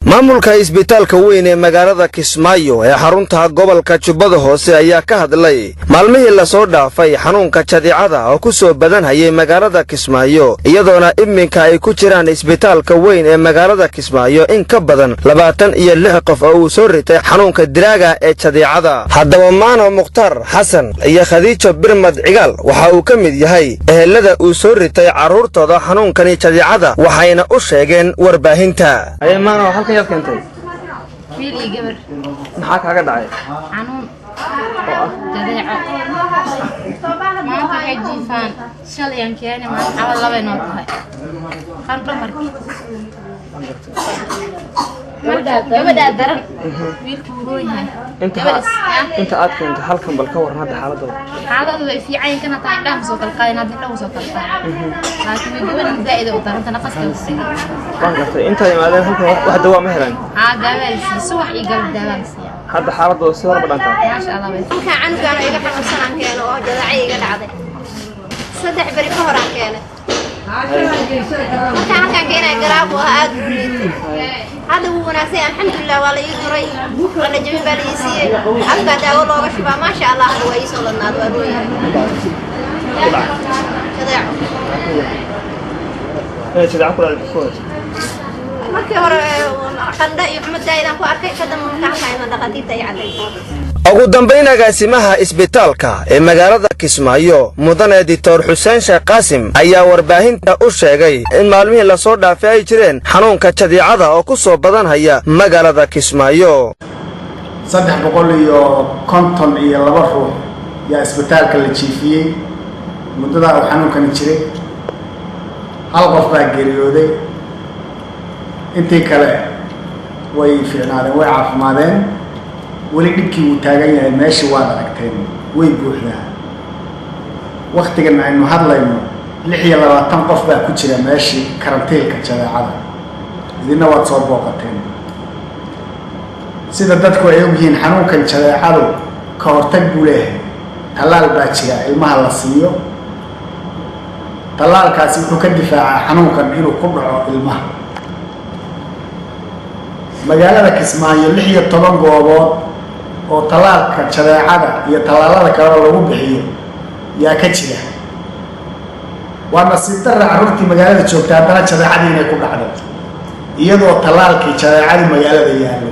Maamulka isbitaalka weyn ee magaalada Kismaayo ee xarunta gobolka Jubbada Hoose ayaa ka hadlay maalmihii lasoo dhaafay xanuunka jadiicada oo ku soo badanhayay magaalada Kismaayo, iyadoona iminka ay ku jiraan isbitaalka weyn ee magaalada Kismaayo in ka badan 26 qof oo uu soo ritay xanuunka dilaaga ee jadiicada. Haddaba Maano Mukhtaar Xasan iyo Khadiijo Birmad Cigaal waxa uu ka mid yahay ehelada uu soo ritay carruurtooda xanuunkani jadiicada, waxayna u sheegeen warbaahinta. Maano, halkan yaad keentay? Wiil iyo gabar. Maxaa kaaga dhacay? Xanuun jadeeco. Maanta waxay jiifaan, shalay aan keenay, maanta xawal labay noo tahay. Qandho marki gabadhaa daran, wiilku wuu roon yahay. Inta aad keentay halkan, bal ka waran hadda xaaladooda? Xaaladooda way fiican yihiin, kana tahay indhaha soo kala qaadin, hadda indhaha soo kala qaadin, laakiin way gabadhan zaa'id u daranta, naqaska u dhigay. Waan gartay. Intaad imaadeen halkan wax dawaa ma helaan? Haa, daawaa la siiyey, subax iyo galab daawaa la siiyaa. Hadda xaaladooda si horba dhantaa? Maasha Allah way. Halkaa canugaan iga xanuunsan aan keeno oo jadeeco iga dhacday 3 beri ka hor aan keenay. Markaan halkaan keenaya garaabu ah, aad u liitay. Hadda wuu wanaagsan yahay, alxamdulilah. Waa la ii duray, qandho jabin baa la ii siiyey, afkaa daawo looga shubaa. Maasha Allah, hadda waa ii soo ladnaada, waa roon yahay. Jadeeco. Inay jadeeco ku dhacday ku horeysa? Markii hore qandho iyo xumad daa'idaan ku arkay, kadamba markaan halkaan iman dhaqaatiirta ay caddaysay. Ugu dambayn, agaasimaha isbitaalka ee magaalada Kismaayo, mudane Dictor Xuseen Sheekh Qaasim, ayaa warbaahinta u sheegay in maalmihii lasoo dhaafay ay jireen xanuunka jadiicada oo ku soo badanhaya magaalada Kismaayo. 352 ruux yaa isbitaalka la jiifiyey muddadaa uu xanuunkani jiray. Hal qof baa geeriyooday, intii kale way fiicnaadeen, way caafimaadeen. Weli dhibkii wuu taagan yahay. Meeshii waad aragteen, way buuxdaa. Waktigan aynu hadlayno 26 qof baa ku jira meeshii karantiilka jadeecada. Idina waad soo booqateen. Sida dadku ay ogyihiin, xanuunkan jadeecadu ka hortag buu leeyahay. Tallaal baa jira ilmaha la siiyo. Tallaalkaasi wuxuu ka difaacaa xanuunkan inuu ku dhaco ilmaha. Magaalada Kismaayo 16 goobood oo tallaalka jadeecada iyo tallaalada kaleba lagu bixiyo yaa ka jira. Waa nasiib darra carruurtii magaalada joogta haddana jadeecadii inay ku dhacdo, iyadoo tallaalkii jadeecadii magaalada yaallo.